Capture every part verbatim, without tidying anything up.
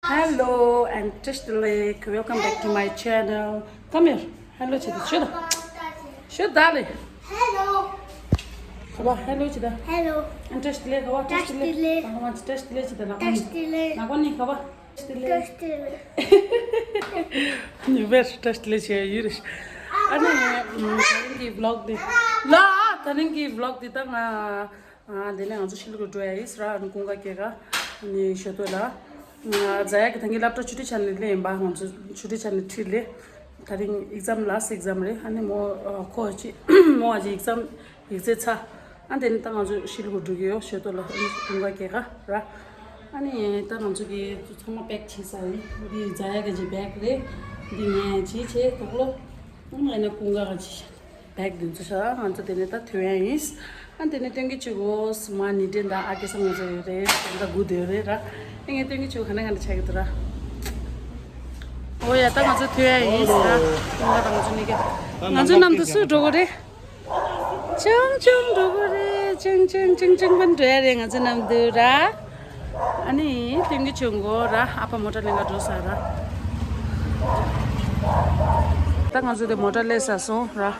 Hello and བཀྲ་ཤིས་བདེ་ལེགས། Welcome back to my channel. Come here. Hello བྱེད་དང་། ཤོད་དང་། ཤོད་དང་ལེ། Hello. ག་པ། Hello བྱེད་དང་། Hello. བཀྲ་ཤིས་བདེ་ལེགས། ག་པ། བཀྲ་ཤིས་བདེ་ལེགས། བཀྲ་ཤིས་བདེ་ལེགས། བཀྲ་ཤིས་བདེ་ལེགས་བྱེད་དང་། ལག་པ་ནི། བཀྲ་ཤིས་བདེ་ལེགས། ལག་པ་ནི། ག་པ། བཀྲ་ཤིས་བདེ་ལེགས། བཀྲ་ཤིས་བདེ་ལེགས། ཉི་མ་བཀྲ་ཤིས་བདེ་ལེགས་བྱེད་ཡོད་རེད། ཨ་ནི་ད་རིང་གི་vlog འདི་ལ། ད་རིང་གི་vlog འདི་ད་ང་། ཨ། དེ་ནས་ང་ཚོ་ཤི་ལུ་གུ་འགྲོ་ཡ་ཡིན་ར། ཨ་ནི་ཀུན་དགའ་སྐྱེས་ཀ་ཨ་ནི་ཞོ་ཏོ་ལ། ཛ་ཡ་གི་ད་གིན་སློབ་གྲྭ་ཆུ་ཊི་ཆ་ནས་སླེབས་ཡིན་པ། ང་ཚོ་ཆུ་ཊི་ཆ་ནས་ཁྲིད་ལེ། ད་རིང་exam last exam རེད། ཨ་ནི་མོ་ཁོ་ཅི་མོ་ཨ་ཅི་exam ཡིག་ཚད་ཚར། ཨ་དེ་ནས་ད་ང་ཚོ་ཤི་ལུ་གུ་འགྲོ་གི་ཡོད། ཞོ་ཏོ་ལ། ཨ་ནི་ཀུན་དགའ་སྐྱེས་ཀ་ར། ཨ་ནི་ད་ང་ཚོ་གི་ཚང་མ་pack བྱས་ཚར་ཡིན། འདི་ཛ་ཡ་གི་ཅི་bag རེད། འདི་ངས་ཅི་བྱས་དོག་ལོ། ཨ་ནི་ཀུན་དགའ་གི་ཅི་བྱས། bag འདི་ཚོ་ཤ། ང་ཚོ་དེ་ནས་ད་ཐོན་ཡ་ཡིན། ཨ་དེ་ནས་སྟོན་གི་བཅུག་གོ། མ་ནི་ཏན་དང་ཨ་ཀེ་སང་ང་ཚོ་ཡོད་རེད། ད་དགུ་དེ་ཡོད་རེད་ར། ཨ་ངས་སྟོན་གི་བཅུག་གོ། ག་ནས་ག་འདྲ་ཆགས་ཀྱི་འདུག་ར། ཨོ་ཡ། ད་ང་ཚོ་ཐོན་ཡ་ཡིན་ཟེར་ར། ང་དང་ང་ཚོ་ནི་ཀ་ང་ཚོ་ནམ་དུ་སུ་འགྲོ་གི་རེད། ཆུང་ཆུང་འགྲོ་གི་རེད། ཆུང་ཆུང་ཆུང་ཆུང་པན་འགྲོ་ཡ་རེད། ང་ཚོ་ནམ་དུ་ར། ཨ་ནི་སྟོན་གི་བཅུག་གོ་ར། ཨ་ཕ་མོ་ཊ་ལེན་ག་འགྲོ་ས་ར། ད་ང་ཚོ་དེ་མོ་ཊ་ལས་ས་སོང་ར།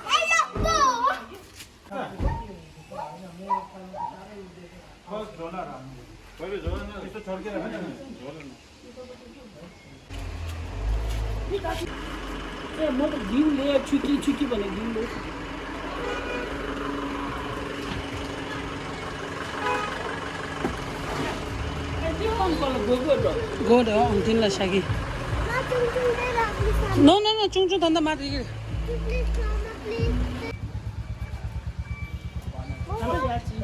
སྒོ་འདྲ་འོང་དེ་ལ་ཤ་གི། No, no, no. ཆུང་ཆུང་ད་ལྟ་མ་རེད་གི། དམ་པོ་ཡ་ཅི།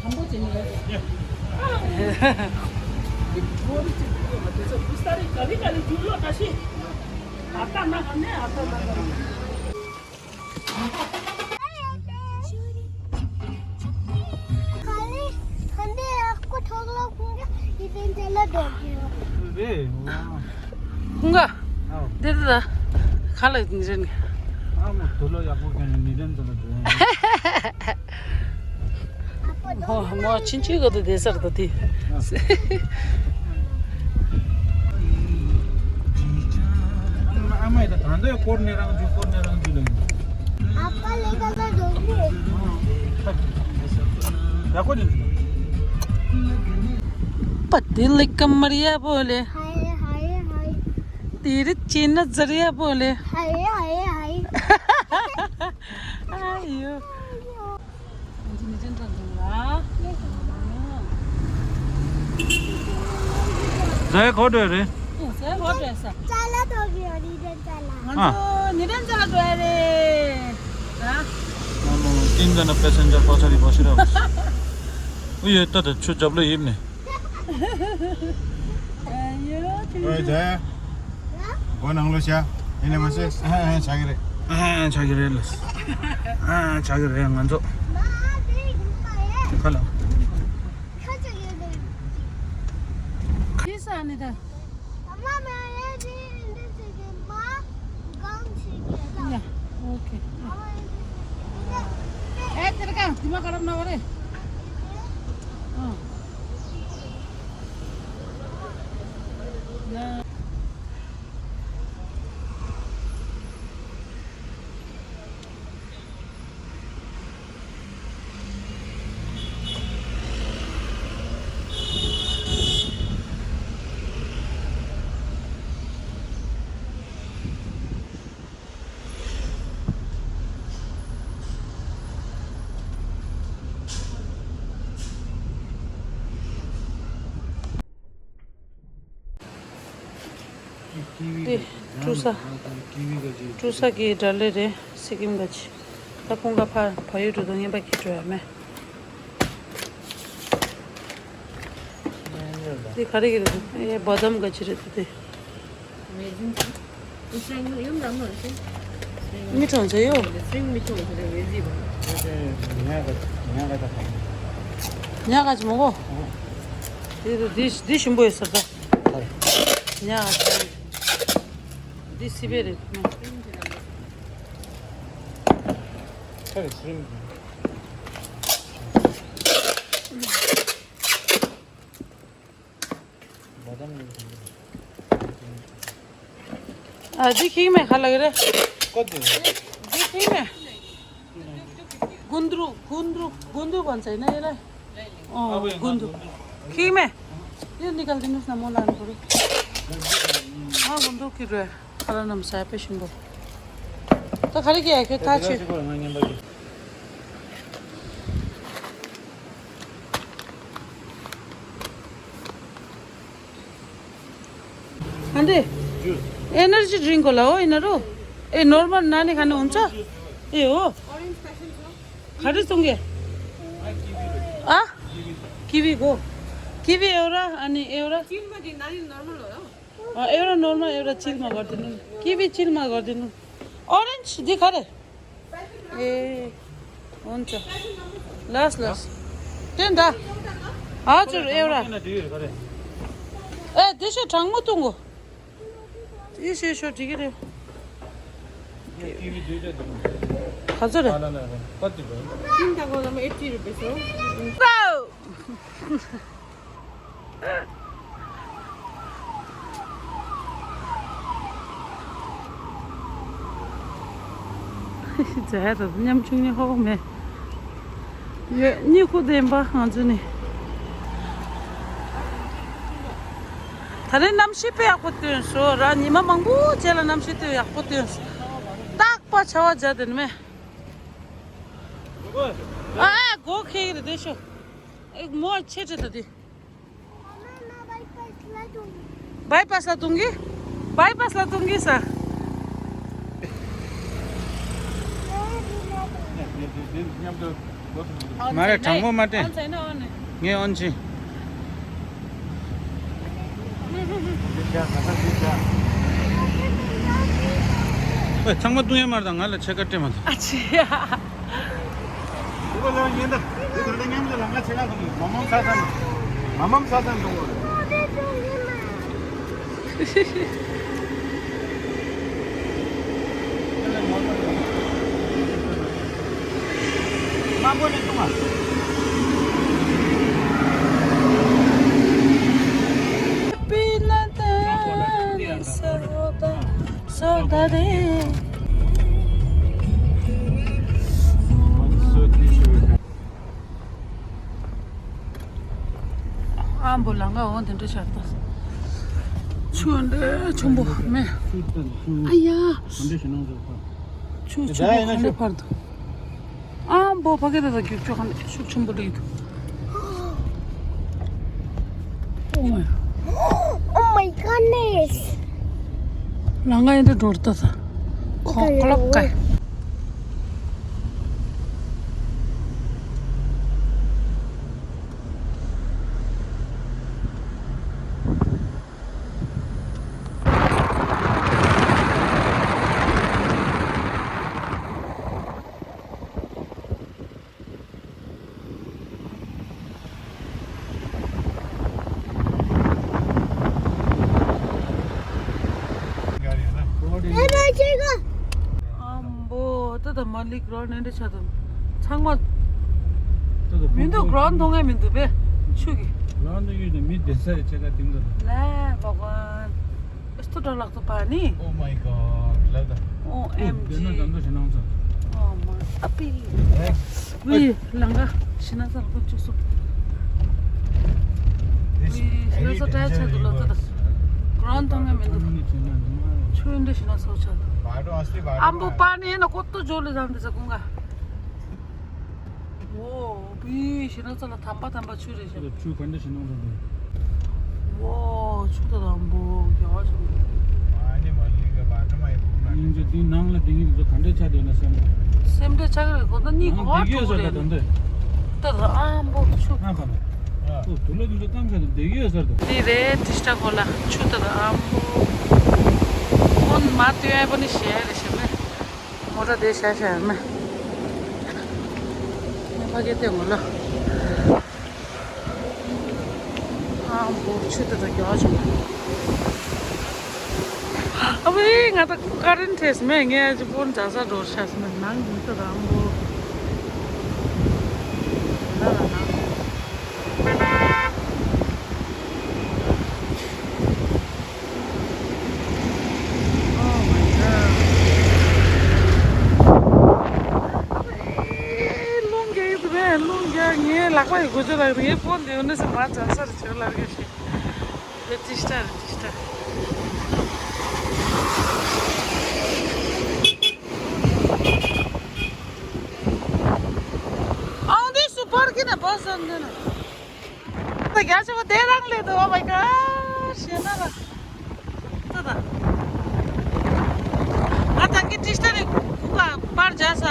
དམ་པོ་ཅི་ནི་ཡ། བོ་རི་ཅི་ཡོད་མ་དེ་ཚོ་བུ་ས་རི་ག་ལི་ག་ལི་རྒྱུ་ལོ་ད་ཤི། ཨ་ཏ་ན་ཧ་ནེ་ཨ་ཏ་ན་ཧ་ནེ། ག་ལི་ཧ་ནེ་ཨ་ཁུ་ཐོག་ལ་ཁུང་གི་ཡི་ཏན་ཏན་ལ་འགྲོ་གི་ཡོད། རེད། ཁུང་ག་ཨ། འདིར་ད་ག་ལ་ནི་རེད། ཨ་མོ་དུ་ལོ་ཡག་པོ་གན་ནི་ནི་རེན་ཙམ་ལ་འགྲོ་ཡ། ཧོ་མོ་ཆིན་ཆི་ག་དུ་དེ་སར་ད་དེ། ཨ་མ་ཡི་ད་ད་འདོད་སྐོར་ནས་རང་འཇུ་སྐོར་ནས་རང་འཇུ་ལ་ཡིན། ཨ་པ་ལེ་ག་ལ་འགྲོ་གི། ཡག་པོ་འདུག་པ་དེ་ལེ་ཀ་མ་རི་ཡ་པོ་ལེ། ཧའི་ཧའི་ཧའི། དེ་རི་ཅི་ན་ཛ་རི་ཡ་པོ་ལེ། ཧའི་ཧའི་ཧའི། ཨ་ཡོ། ཟས་གོ་འདྲ་རེད། ཟས་གོ་འདྲ་ས། ཅ་ལག་ཐོག་གི་ཡོད་ནི་དེ་ཅ་ལག་ང་ཚོ་ནི་དེ་ཅ་ལག་འགྲོ་ཡ་རེད། ཨ་ནོ་ནོ། ཏིན་ཙ་ན་པེ་སེན་ཇར་པ་ཚ་རི་པ་ཤི་ར། ཨུ་ཡོད་ད་ད་ཆུ་རྒྱབ་ལ་ཡིབ་ནས། ཨོའི་ཇ། སྒོ་ནང་ལོགས་བཞག་ཡིན་ནས་མ་ཟད། ཨ་ཨ་ཆག་གི་རེད། ཨ་ཨ་ཆག་གི་རེད་ལ། ཨ་ཨ་ཆག་གི་རེད་ང་ཚོ། ཁ་ལ། ཁྱི་ས་ནི་ད། ཨ་མ་མ་ཡེ་དེ་འདི་ཚེ་གི་མ་གང་ཞིག་གི་ལ། ཡ། ཨོ་ཁེ། ཨེ་དེར་གང་དེ་མ་ཁ་རབ་ན་བ་རེད། ཨ། ཡ། འདི་ཀྲུ་ས། ཀྲུ་ས་གི་འདྲ་ལེ་རེད། སི་ཀིམ་ག་ཅི། ད་ཁོང་ག་ཕ་བ་ཡུལ་དུ་དང་ངན་པ་ཁྱེར་འགྲོ་ཡ་མེད། འདི་ག་རེ་གི་རེད། ཨེ་བ་དམ་ག་ཅི་རེད་འདི། མི་གྲོང་ཚོ་ཡོད། ཉག་ག་ཅི་མོ་གོ། འདི་འདི་འདི་ཞིམ་པོ་ཡོད་ས་ད། ཉག་ག་ཅི། འདི་སི་པེ་རེད། ཁ་རེ་སི་རིམ། ཨ་ཇི་ཁིག་མེ་ཁ་ལག་རེ། ཀོ་ཏི། ཇི་ཁིག་མེ། གུན་དྲུག་གུན་དྲུག་གུན་དྲུག་གོན་ཚེ་ན་ཡེ་ལ། ཨོ་གུན་དྲུག་ཁིག་མེ། ཡེ་ནི་གལ་ཏེ་ནུས་ན་མོ་ལ་ཨན་གོ་རུ། ཨ་གུན་དྲུག་ཁིག་རེ། ཁ་ལག་རྣམས་ས་པེ་ཤིན་པོ། ད་ག་རེ་གི་ཡ་ཁྱོད་ཐག་ཆོད། ཨ་འདྲེ། ཨེ་ནར་ཇི་ཌི་རིང་གོ་ལ་འོ་ཨེ་ན་རོ། ཨེ་ནོར་མལ་ན་ནི་ཁ་ནི་འོན་ཙ། ཨེ་འོ། ག་རེ་གཏོང་གི། ཨ། ཀི་ཝི་གོ། ཀི་ཝི་ཨེ་ར་ཨ་ནི་ཨེ་ར། ཨ་ཨེ་ར་ནོར་མལ་ཨེ་ར་ཅིལ་མ་གོ་དེ་ནི། ཀི་ཝི་ཅིལ་མ་གོ་དེ་ནི། ཨོ་རེན་ཇི་འདི་ག་རེ། ཨེ། འོན་ཙ། ལགས་ལགས། དེ་འདྲ། ཨ་ཅོར་ཨེ་ར། ཨེ་དེ་ཤོ་གྲང་མོ་བཏུང་གོ། དེ་ཤོ་ཤོ་འགྲིག་གི་རེད། ག་ཚོད་རེད། མཛའ་དང་ཉམ་ཆུང་ནི་ཧོ་མེད། ཡོད་གཉིད་ཁུག་ལྡན་པ་ང་ཚོ་ནི། ད་རེས་གནམ་གཤིས་དཔེ་ཡག་པོ་སྟོན་སོང་ར། ཉི་མ་མང་པོ་རྗེས་ལ་གནམ་གཤིས་དཔེ་ཡག་པོ་སྟོན་སོང་། རྟག་པ་ཆར་པ་བརྒྱབ་དེ་ནི་མེད། ཨ་ཨ་སྒོ་ཁེགས་རེད་དེ་ཤོ། ཨེ་མོ་ཆེ་ཁྲི་ད་དེ། བའི་པ་སི་ལ་གཏོང་གི། བའི་པ་སི་ལ་གཏོང་གི་ས། མ་རེད་དྲང་མོ་མ་སྤྲད། ངས་ཨོན་ཆི། ཨོ་ཚང་མ་བཏུང་ཡ་མ་རེད་ད་ང་ལ་ཕྱེད་ཀ་སྤྲད་མ་ཐུབ། ཨ་ཆི་ཡ། ཨོ་ལ་ཉན་ད། འདི་ད་ལྟ་མཉམ་དུ་ལ་ང་ཆེ་ལ་སོང་། མ་མམ་ས་ས་ན། མ་མམ་ས་ས་ན་འགྲོ་དགོས་རེད། མང་པོ་ནས་བཏུང་བ། ཨ་འབོ་ལང་ག་འོང་དེ་འདྲ་ཤར་ད། ཆུ་འདྲ་ཆུ་འབོ་མེ། ཨ་ཡ། ཆུ་ཆུ་འབོ་ག་འདྲ་འཕར་འདུག་ཨ་འབོ་ཕ་གི་ད་ད་རྒྱུག་ཆོག་ག་འདྲ་ཤུགས་ཆེན་པོ་འདྲ་ཡོད་འདུག་ཨོ་མའི། Oh my goodness. ལང་ག་ཡིན་འདྲ་འགྲོ་ད་ད། ཁོག་ལོག་ག་ཨམ་བོ། ད་ད་མ་ལིག་རོ་ནན་འདྲ་ཆ་དང་། ཚང་མ། མི་འདུག་རོ་མཐོང་ངེས་མི་འདུག་པས། ཆུ་གི་རོ་འདུག་ཡོད་ནི་མི་བསྡད་ས་རེད་ཆ་ག་དེང་འདུག་ལས་བ་གོན། ཨེ་སྟོ་འདྲ་ལག་ཏུ་པ་ནི། Oh my god. ལབ་ད། ཨོ་ཨེམ་ཇི། འདི་ན་དམ་དུ་ཞེ་ནང་ཚོ། ཨོ་མ་ཨ་པི། ཨེ། ཝི་ལང་ག་ཤི་ན་ས་ལ་ཀུན་ཅུ་སུ། ཝི་ཤི་ན་ས་ཏྲ་ཆ་དུ་ལོ་ཙ་ད། གྲོན་ཐོང་ངེ་མི་འདུག་ཆུ་འདི་ཤི་ན་སོ་ཆ་དུ། ཨམ་བོ་པ་ནི་ཡིན་ན་ཀོ་ཏོ་ཇོ་ལི་ཟམ་དི་ས་ཀུང་ག་ཝོ། བི་ཤི་ན་ཙ་ལ་དམ་པ་དམ་པ་ཆུ་རེད་ཤག་ཆུ་ག་འདྲ་ཞིག་ནང་འགྲོ་འདུག་ཝོ། ཆུ་ད་དམ་པོ་རྒྱ་བ་ཆུ་རེད། ཨ་ནི་མ་ལི་ག་བ་ཁྲ་མ་ཡི་བུ་ན་ཉིན་གྱི་དེའི་ནང་ལ་དེ་ཉིད་ཚོ་ག་འདྲ་ཆགས་བསྡད་ན་སེམས། སེམས་འདྲ་ཆགས་རེད་གོ་ད་གཉིས་གོ་བ་ནང་བསྡད་ཀྱི་ཡོད་ས་ད་ད་འདི། ད་ད་ཨམ་པོ་ཆུ། ཨ་ཁ་ན། ཨོ་དུ་ལ་དུ་ལ་གཏམ་ཤ་ད་བསྡད་ཀྱི་ཡོད་ས་ད། འདི་རེད་དྲི་ཤ་གོ་ལ་ཆུ་ད་ད་ཨམ་པོ། ཨོན་མ་ཏུ་ཡ་པོ་ནི་ཤེས་རེད་ཤེས་མེད། མོ་ཊ་དེ་ཤ་ཤ་ཡང་མེད། ངས་ཕ་གི་སྟོན་གོ་ལ། ཨ་འབོ་ཆུ་དེ་དང་རྒྱག་བྱུང་། ཨ་བུའི་ང་ད་ཀ་རིན་ཐེས་མེད་ངས་ཅི་པོན་འཇའ་ས་འགྲོ་ཤ་ས་མེད་ནང་འདི་ད་རང་འབོ། ད་ར་ནང་། ངའི་ལག་པ་ཡི་འགུལ་སྐྱོད་ལ་ངའི་ཕོན་དེ་ཡོད་ན་ས་མ་འཇང་ས་རེ་བྱེད་ལ་གི་ཞིག་དེ་ཅི་ཤ་རེ་ཅི་ཤ། ཨང་དེ་སུ་པར་གི་ན་བ་སོང་འདི་ན། ད་རྒྱ་ཆེ་བ་དེ་རང་ལས་འདུག Oh my God ཞེ་ན་ལ། ད་ད། ང་ད་གི་ཅི་ཤ་རེ་ཁུ་ག་པར་འཇང་ས།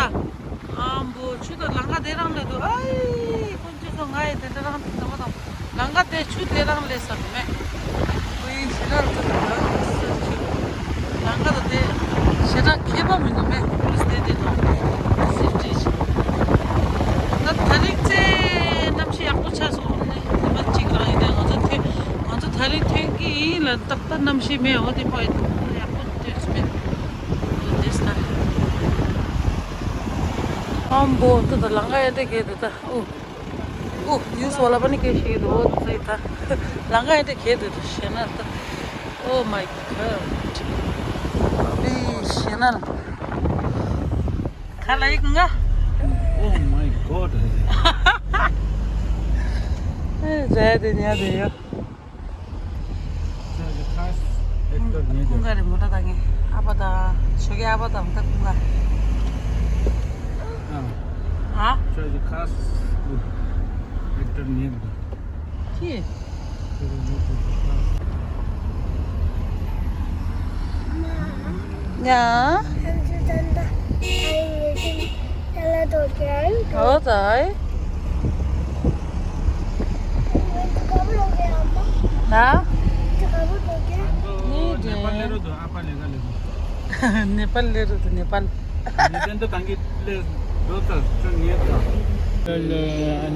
ཨམ་བོ་ཆུ་དང་ལང་ཀ་དེ་རང་ལས་འདུག་ཨའི། ཁོང་ཚོས་ང་ཡི་དེ་འདྲ་རང་དུ་བཏང་བ་དང་། ལང་ཀ་དེ་ཆུ་དེ་རང་ལས་ས་མེད། ཁོ་ཡི་ཞེ་དྲག་ཏུ་ལང་ཀ་དང་དེ་ཞེ་དྲག་ཁྱད་པར་མི་འདུག་མེད་ཁོ་རིས་དེ་དེ་དང་སིབ་ཀྲིས། ད་ད་རིང་ཚེ་གནམ་གཤིས་ཡག་པོ་ཆགས་སོང་ནི་ཉི་མ་གཅིག་རང་ཡིན་ནའི་ང་ཚོ་ཐོན་ང་ཚོ་ད་རིང་ཐོན་གི་ཡིན་ལ་ཏག་ཏག་གནམ་གཤིས་མེད་འོ་དེ་ཕོ་ཡི་ཡག་པོ་ཐོན་སོང་མེད། འོ་དེ་ས་ཨམ་བོ་ད་ད་ལང་ཀ་ཡ་དེ་གས་དེ་ད་ཨུ། ཨོ། ཡུ་སོ་ལ་པ་ནི་ཀེ་ཤི་དུ་ཨོ་ཙི་ད། ལང་ཀ་ཡ་དེ་གེ་དུ་དུ་ཤེ་ན་ད། Oh my God ཨི་ཤེ་ན་ལ། ཁ་ལ་ཡིག་ང་། Oh my God ཨེ་ཛ་དེ་ཉ་དེ་ཡོ། ཁྱོད་ཀྱི་ཁ་ཨེག་ཊར་ཉན་ཀུན་དགའ་རེད་མོ་ཊ་དང་ངས་ཨ་ཕ་དང་ཞོགས་ཀྱི་ཨ་ཕ་དང་ད་ཀུན་དགའ། ཨ། ཨ། ཁྱོད་ཀྱི་ཁ་ཨེག་ཊར་ཉན་དང་། ཅི། ཡ། ཨོ་ཙི། ན། ནི་ནེ་པཱལ་ལེ་རུ་དུ་ནེ་པཱལ། ནེ་པཱལ་ལེ་རུ་དུ་ནེ་པཱལ།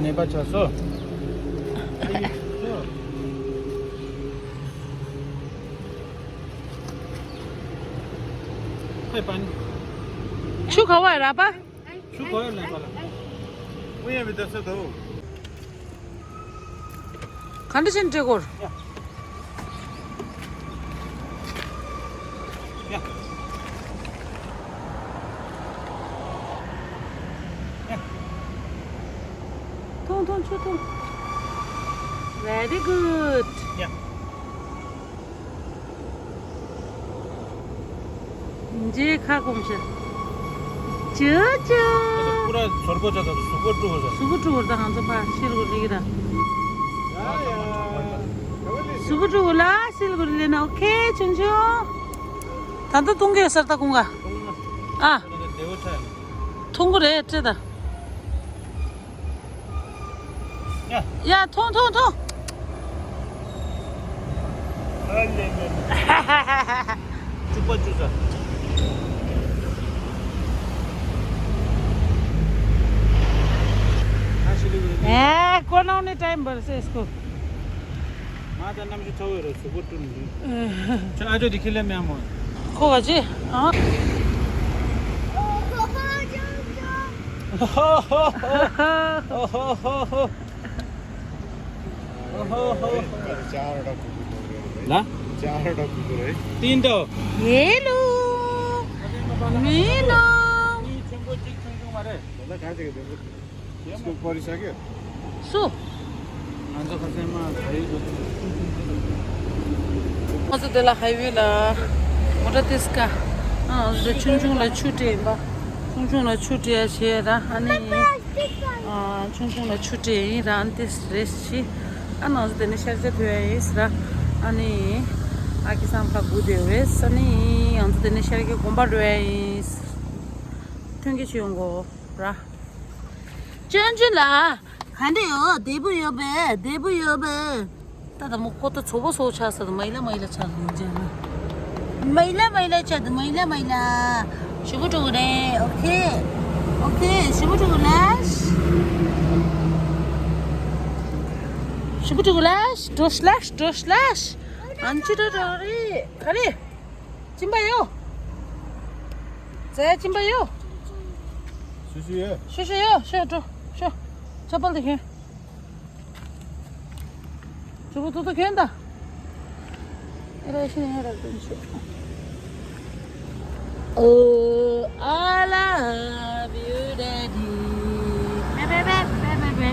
ནེ་པཱལ་ཆ་སོ། ཆུ་ག་བ་ར་པ། ཆུ་ག་བ་ལ་པ་ལ། ཀུ་ཡ་མི་ད་ས་དོ། ག་འདྲ་ཅན་འདྲེ་སྐོར། ཡ། ཡ། ཐོང་ཐོང་ཆུ་ཐོང་། Very good ཡ། འཇེ་ཁ་སྐོམ་ཤ། ཅོ་ཅོ། པུ་ར་ཚོར་པོ་ཆ་ཚ་སུ་པོ་ཀྲུ་གོ་ས། སུ་པོ་ཀྲུ་གོ་ད་ང་ཚོ་ཕ་ཤེལ་གོ་རིག་ར། སུ་པོ་ཀྲུ་གོ་ལ་ཤེལ་གོ་རིག་ལེ་ན་ཨོ་ཁེ་ཆུང་ཆུང་། ད་ལྟ་ཐུང་གི་ཡོད་སར་ད་ཀུང་ག་ཨ། ཐུང་གི་རེད་ཅེ་ད། ཡ། ཡ། ཐོང་ཐོང་ཐོང་། ཨ་ལེ་ལེ་ལེ། བཅུ་པ་བཅུ་ས། ཨ་ཤི་ལི་ལི། ཨེ་ཀོ་ནོ་ནི་ཊའིམ་བར་སེ་སྐོ། ང་ད་གནམ་གཤིས་ཚ་བོ་རེད་གཟུགས་པོ་བཀྲུས་ནས། ཁྱོད་ཨ་ཅོ་དེ་ཁྱི་ལས་མེད་མོ། ཁོ་ག་ཅི། ཨ། ཧོ་ཧོ་ཧོ། ཧོ་ཧོ་ཧོ་ཧོ། ཧོ་ཧོ་ཧོ། ལ། ཏིན་ཏོ། ཡེ་ལོ། མི་ནོ། ཆེན་པོ་གཅིག་ཆུང་ཆུང་མ་རེད། ད་ལྟ་ག་ཅིག་གི་སུ། ང་ཚོ་ཁ་སེམས་མ་ད་ཡིག་དགོས། ང་ཚོ་དེ་ལ་ཧའི་ཝེ་ལ་མོ་ཊ་ཏིས་ཀ་ཨ་ང་ཚོ་ཆུང་ཆུང་ལ་ཆུ་སྤྲད་ཡིན་པ། ཆུང་ཆུང་ལ་ཆུ་སྤྲད་ཡ་བྱས་ར་ཨ་ནི། ཨ་ཆུང་ཆུང་ལ་ཆུ་སྤྲད་ཡིན་ར་ཨ་ནི་ཏིས་རེས་ཤི། ཨ་ང་ཚོ་དེ་ནས་ཤར་རྒྱག་ཕེབས་ཡ་ཡིན་ར་ཨ་ནི། ཨ་ཁི་སང་ཁ་སྒུག་བསྡད་ཡོད་རེད་ཨ་ནི། ང་ཚོ་དེ་ནས་ཤར་རྒྱག་དགོན་པ་འགྲོ་ཡ་ཡིན། ཐོན་སྐྱེད་བྱེད་ཡོང་གོ་ར། ཅོན་ཅོན་ལ། ག་འདྲ་ཡོད་བདེ་པོ་ཡོད་པས་བདེ་པོ་ཡོད་པས། ད་ད་མོ་ཁོ་ད་ཚོ་བོ་སོ་ཆགས་ས་ད་མ་ཡི་ལ་མ་ཡི་ལ་ཆགས་ད་མོ་ཇེ་ན། མ་ཡི་ལ་མ་ཡི་ལ་ཆགས་ད་མ་ཡི་ལ་མ་ཡི་ལ། ཞུ་བོ་ཀྲུ་གུ་རེ། ཨོ་ཁེ། ཨོ་ཁེ། ཞུ་བོ་ཀྲུ་གུ་ལ། ཞུ་བོ་ཀྲུ་གུ་ལ། འགྲོ་ཤ་ལ་འགྲོ་ཤ་ལ། ཨན་ཅི་འགྲོ་འགྲོ་རེ། ག་རེ། གཅིན་པ་ཡོད། ཟས་གཅིན་པ་ཡོད། ཤུ་ཤུ་ཡོད། ཤུ་ཤུ་ཡོད། ཤུ་འགྲོ་ཤུ། ཆ་པལ་དེ་གྱོན། ཆུ་བོ་ཏོ་ཏོ་གྱོན་ད། ཨེ་ར་ཤི་ནི་ཧ་ར་ཏོན་ཤུ། Oh, I love you, Daddy. Baby, baby, baby, baby.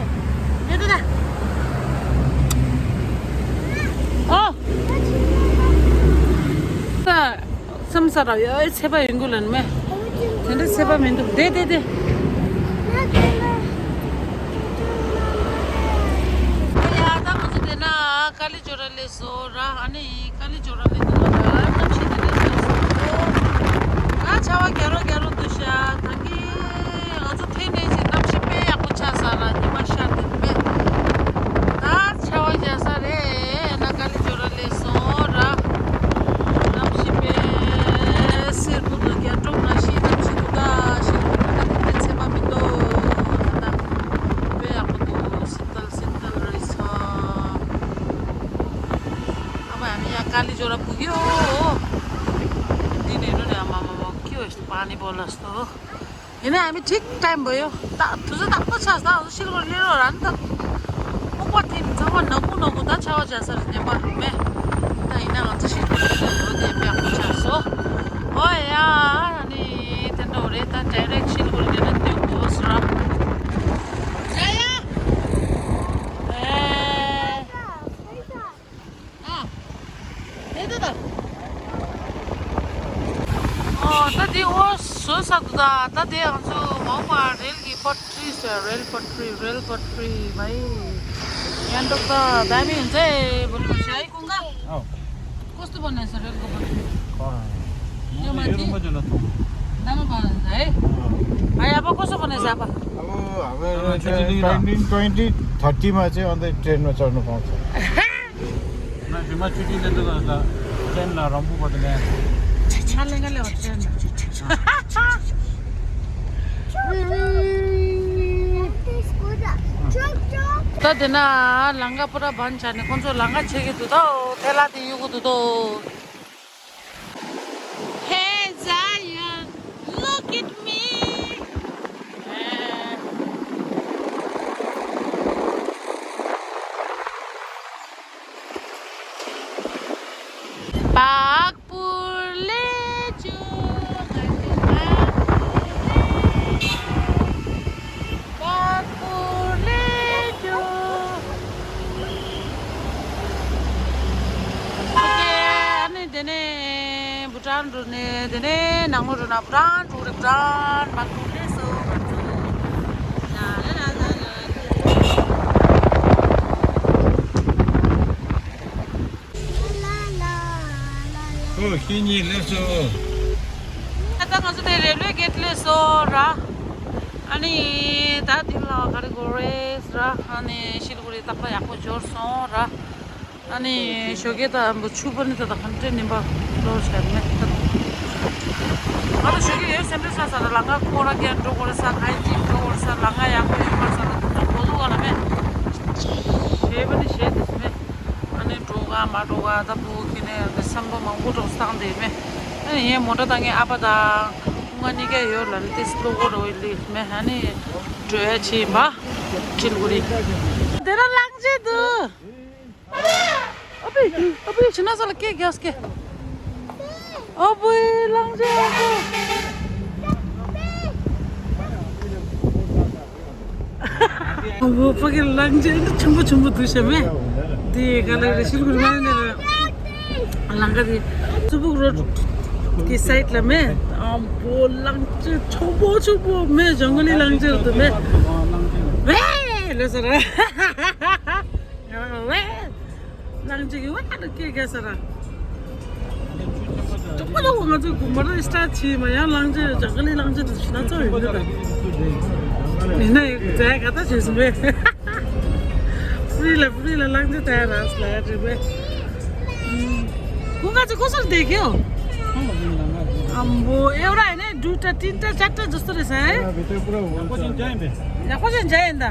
ས་ར་ཡོད་ཚད་པ་ཡིན་དགོས་ལན་མེ། དེ་འདྲ་ཚད་པ་མི་འདུག་དེ་དེ་དེ། ཡ་ད་ང་ཚོ་དེ་ན་ཀ་ལི་ཇོ་ར་ལས་སོ་ར། ཨ་ནི་ཀ་ལི་ཇོ་ར་ལས་འདུག་ལ་གནམ་གཤིས་དེ་འདྲ་ཞིག་སོ། ད་ཆར་པ་རྒྱག་རོགས་རྒྱག་རོགས་འདུག་ཤག་ད་གིན་ང་ཚོ་ཐེངས་ནས་ཅིག་གནམ་གཤིས་དཔེ་ཡག་པོ་ཆགས་ས་ར། ཉི་མ་ཤར་དེ་མེད། ད་ཆར་པ་རྒྱག་ས་རེད་ན། ཀ་ལི་ཇོ་ར་ལས་སོ་ར། གནམ་གཤིས་དཔེ་སེར་པོ་འདུག་རྒྱ་སྒྲོག་ནང་བཞིན་གནམ་གཤིས་འདུག་ད་ཤིན་ཏུ་ད་དེ་ཚད་པ་མི་འདུག་ད་དཔེ་ཡག་པོ་འདུག་སིན་ཐལ་སིན་ཐལ་རེད་སོ། ཨ་མ་ཨ་མ་ཡ་ཀ་ལི་ཇོ་ར་བུ་གིའོ། འདི་ནས་རུ་རེ་ཨ་མ་མ་མ་གིའོ་པ་ནི་བོ་ལ་སོ། ཡིན་ན་ཨ་མི་ཁྲིག་ཊའིམ་བོ་ཡོ། ད་དུས་ཚོད་ཏག་ཏག་ཆགས་ས་ཤིལ་གོར་ལི་རོ་ར་ནི་ད། སྨུག་པ་ཐིམ་ཚང་མ་ནག་ཁུག་ནག་ཁུག་ད་ཆར་པ་རྒྱག་ས་རེད་ཉན་པ་རུ་མེ། ད་ཡིན་ན་ང་ཚོ་ཤིལ་གོར་ལི་རོ་དེ་དཔེ་ཡག་པོ་ཆགས་སོ། ཨོ་ཡ་ཨ་ནི་དེ་འདྲ་བོ་རེད། ད་ཌའི་རེག་ཤིལ་གོར་ལི་ར་ནི་ཡོང་དུས་སོ་ར། ཡ་ཡ། ཨེ། ཨ། དེ་ད་ད། ཨོ་ད་དེ་འོ་བཟོས་ཚར་འདུག་ད། ད་དེ་ང་ཚོ་མ་འོངས་པ་རེལ་གྱི་པ་ཊི་རི་ཟེར། རེལ་པ་ཊི་རི། རེལ་པ་ཊི་རི་མ་ཡིན། ཡང་འདུག་ད་ད་མི་ཡིན་ཚེ་བོ་ལུ་ཤ་ཡི་ཀུང་ག་ཨོ། ཀོ་སྟུ་བོ་ནས་ཟེར་རེལ་གོ་པ་ཊི་རི། ཡོད་མ་ཅི། ད་མ་པ་ཟེར། ཨ་ཡ་པ་ཀོ་སྟུ་བོ་ནས་ཟེར་པ། अब अब twenty twenty थर्टीमा चाहिँ अन्त ट्रेनमा चढ्नु पाउँछ। ང་ཞི་མ་ཆུ་ཆུ་ལེན་འདུག་ད། ཅན་ལ་རམ་བུ་བ་དེ་ལེན། ང་ལེན་ག་ལེ་བ་ཅན། ད་དེ་ན་ལང་ཀ་པུ་ར་བན་ཆ་ནས་ཁོང་ཚོ་ལང་ཀ་ཆེ་གི་འདུག་ད། ཐེ་ལ་དེ་ཡུ་གུ་འདུག་ད། Hey Zion, look at me. པག་པུར་ལེ་ཅུ། པག་པུར་ལེ་ཅུ། ཨོ་ཁེ། ཨ་ནི་དེ་ནས་བུ་ཊན་འགྲོ་ནས་དེ་ནས་ནང་ལོགས་འགྲོ་ན་བུ་ཊན་འགྲོ་རེད། བུ་ཊན་པག་པུར་ལེ་སོ། ལ་ལ་ལ་ལ་ལ། ཨོ་ཤེས་ཉེས་ལེ་སོ། ད་ལྟ་ང་ཚོ་དེ་རེལ་ཝེ་གེ་ཊི་ལེ་སོ་ར། ཨ་ནི་ད་དེ་ལ་ག་རེ་གོ་རེད་ར། ཨ་ནི་ཤིལ་གུ་རི་ཏག་ཏག་ཡག་པོ་འབྱོར་སོང་ར། ཨ་ནི་ཞོགས་ཀས་ད་འབུ་ཆུ་པ་ནི་ད་ད་གང་དྲན་ནིན་པ་ལོར་ཤར་མེད་ད། ང་ད་ཞོགས་ཀས་ཡོད་སེམས་པའི་ས་ས་ད་ལ་ང་ཁོ་ར་རྒྱ་འགྲོ་གོ་རེད་ས། ཁ་ཡི་འགྲོ་གོ་རེད་ས། ལ་ང་ཡག་པོ་ཡོད་པ་ས་ད་ད་གོ་ལུ་ག་ལ་མེད། ཞེས་པ་ནི་ཞེས་དེ་མེད། ཨ་ནི་འགྲོ་ག་མ་འགྲོ་ག་ད་བུ་ཁྱེད་ནས་བསམ་བློ་མང་པོ་འགྲོ་བཏང་དེ་མེད། ཨ་ནི་ངས་མོ་ཊ་བཏང་ངས་ཨ་ཕ་དང་ང་གཉིས་ཀ་ཡོད་ལ་ནི་ཏིས་ལོ་གོ་རོ་ལི་མེད། ཨ་ནི་འགྲོ་ཡ་ཆེ་བ་ཁྲིལ་གུ་རི། དེ་ར་ལང་ཅེ་དུ། ཨ་ཕི་ཨ་ཕི་ཕྱི་ན་ས་ལ་སྐད་རྒྱག་སྐད། ཨ་ཕི་ལང་ཅེ་ཨ་ཕི། ཨོ་ཕ་གི་གླང་ཆེན་འདི་ཆེན་པོ་ཆེན་པོ་འདུག་ཤ་མེ། དེ་ག་ལ་རེ་ཤིལ་གུར་མ་ནེ་རེ། ལང་ཀ་དེ་སུ་བུག་རོ་གི་སའིད་ལ་མེ། ཨམ་པོ་གླང་ཆེན་ཆེན་པོ་ཆེན་པོ་མེ། ཇང་ག་ལི་གླང་ཆེན་འདུག་མེ། ཝེ་ལོ་ས་ར། ཝེ། གླང་ཆེན་གྱི་ཝ་ད་སྐད་རྒྱག་ས་ར། ཅོག་པ་ལ་འོ་ང་ཚོའི་དགོན་པ་ར་སི་ཊཱར་ཊི་བྱས་མ་ཡང་གླང་ཆེན་ཇང་ག་ལི་གླང་ཆེན་དུ་ཕྱི་ན་ཚོ་ཡོད་ནི་ར། ཡིན་ན་ཡང་མཛད་ག་ད་བྱས་སོང་བས། ཕུ་རི་ལ་ཕུ་རི་ལ་གླང་ཆེན་དར་ར་སི་ལ་རེད་བས། ཁོ་ང་ཚོ་ཁོ་སོར་བསྡད་ཀྱི་ཡོད། ཨམ་བོ་ཨེ་ར་ཡིན་ན་དུ་ཏྲ་ཏིན་ཏྲ་ཅར་ཏྲ་ཇུ་སྟོ་རེད་ས་ཨེ། ཡག་པོ་ཅིག་འཇགས་ཡིན་པས། ཡག་པོ་ཅིག་འཇགས་ཡིན་ད།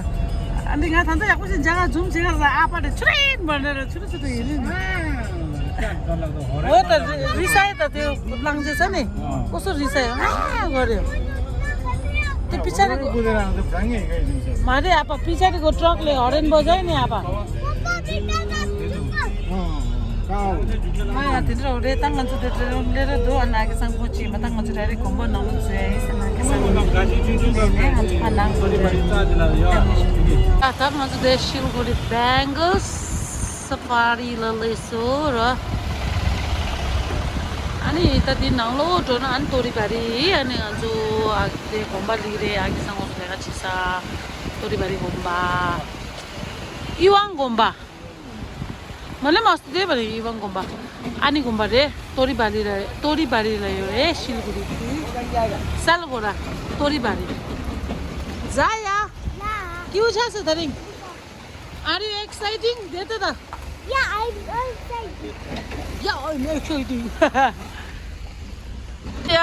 ཨ་འདི་ང་ད་ལྟ་ཡག་པོ་ཅིག་འཇགས་ག་འཛུམ་བྱེད་ག་ས་ཨ་ཕ་དེ་ཆུ་རེད་མ་རེད་ར་ཆུ་རེད་ཆུ་རེད་ཡིན་ནི། འོ་ད་རི་ས་ཡི་ད་དེ་གླང་ཆེན་ས་ནི། ཀོ་སོ་རི་ས་ཡི་ཨ་གོ་རེད། དེ་པི་ཆ་རི་གོ། མ་རེད་ཨ་ཕ་པི་ཆ་རི་གོ་ཏྲོག་ལེ་ཨོ་རེན་བོ་ཇ་ཡིན་ནི་ཨ་ཕ། ང་ཡང་དེ་འདྲ་རེད་ད། ང་ཚོ་དེ་འདྲ་ལས་རེད་འདུག་ཨ་ན་གི་སང་ཕོ་ཅི་མ་ད་ང་ཚོ་རེ་རེ་གོམ་པ་ནང་ལ་འཛུལ་ཡ་ཡིན་ཟེར་ན་གི་སང་ནས་ང་ཚོ་ཕ་ནང་འཛུལ་ཡ་ཡིན། ད་ད་ང་ཚོ་དེ་ཤིལ་གུ་རི་བེང་གལ་སེ་ཕ་རི་ལ་སླེབས་སོང་ར། ཨ་ ནི་ད་འདི་ནང་ལོགས་འགྲོ་ན་ཨ་ནི་ཏོ་རི་བ་རི། ཨ་ནི་ང་ཚོ་ཨ་དེ་དགོན་པ་ལི་རེད། ཨ་ཀི་སང་ངོ་སོ་ལས་ཀ་བྱེད་ས་ཏོ་རི་བ་རི་དགོན་པ། ཨི་ཝང་དགོན་པ། མ་ལེ་མ་སྟེ་བ་རེད། ཨི་ཝང་དགོན་པ། ཨ་ནི་དགོན་པ་རེད། ཏོ་རི་བ་རི་ལ། ཏོ་རི་བ་རི་ལ་ཡོད་རེད། ཤིལ་གུ་རི། སལ་གོ་ར། ཏོ་རི་བ་རི། ཛ་ཡ། ཀིའུ་ཆ་སེ་ད་རིང་། Are you exciting? དེ་ད་ད། Yeah, I'm excited. Yeah, I'm excited. ཡ།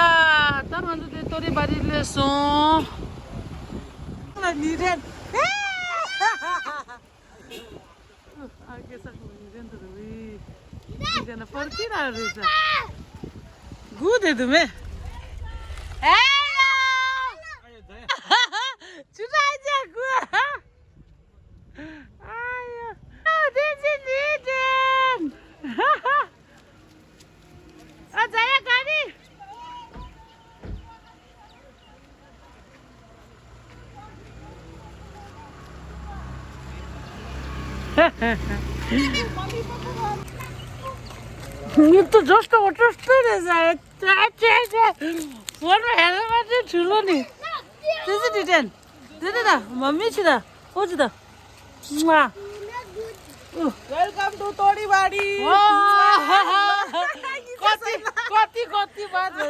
ད་ང་ཚོ་དེ་ཏོ་རི་བ་རི་སླེབས་སོང་། ལ་ནི་རེད། ཨ་ཀེ་ས་ཁོ་ནི་རེད་འདུག་རེད། ནི་རེད་ན་པར་ཏི་ར་རེད་ཟ། གུ་དེ་དུ་མེ། ཧེ་ལོ། ཆུ་ར་ཅ་གུ། ཨ་ཡ། ཨ་དེ་ཅི་ནི་དེ། ཨ་ཛ་ཡ་ག་རི། ངས་ཏུ་ཇོ་སྟོ་འོ་ཏོ་སྟོ་རེ་ཟ། ཨ་ཅེ་ཅེ། ཕོར་མ་ཧེ་ལ་མ་ཏེ་ཁྲུ་ལོ་ནི། ཏེ་ཟི་ཏི་ཏན། དེ་དེ་ད་མ་མི་ཆི་ད། ཨོ་ཆི་ད། མ། Welcome to Toriwari. ཀོ་ཏི་ཀོ་ཏི་ཀོ་ཏི་བ་དེ།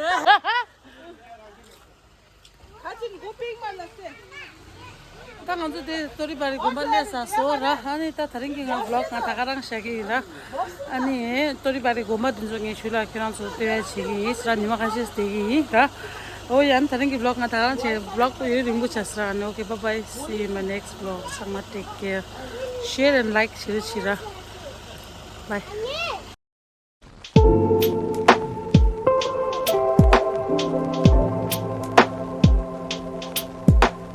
ད་ང་ཚོ་དེ་ཏོ་རི་བ་རི་དགོན་པ་སླེབས་ཚར་སོང་ར། ཨ་ནི་ད་དེ་རིང་གི་ང་བི་ལོག་ང་ད་ག་རང་བཞག་གི་ཡིན་ར། ཨ་ནི་ཏོ་རི་བ་རི་དགོན་པ་འདི་ཚོ་ངས་ཞུ་ལ་ཁྱེད་རང་ཚོ་ལྟོས་ཡ་བྱེད་ཀྱི་ཡིན་ཟེར་ར། ཉི་མ་ཁ་ཤས་བསྡད་ཀྱི་ཡིན་ར། ཨོ་ཡ། ཨ་ནི་དེ་རིང་གི་བི་ལོག་ང་ད་ག་རང་བྱས། བི་ལོག་ཡུན་རིང་པོ་བྱས་ཟེར་ར། ཨ་ནི་okay, bye bye, see you in my next vlog. ཚང་མ་take care, share and like བྱེད་རོགས་བྱེད་ར། Bye.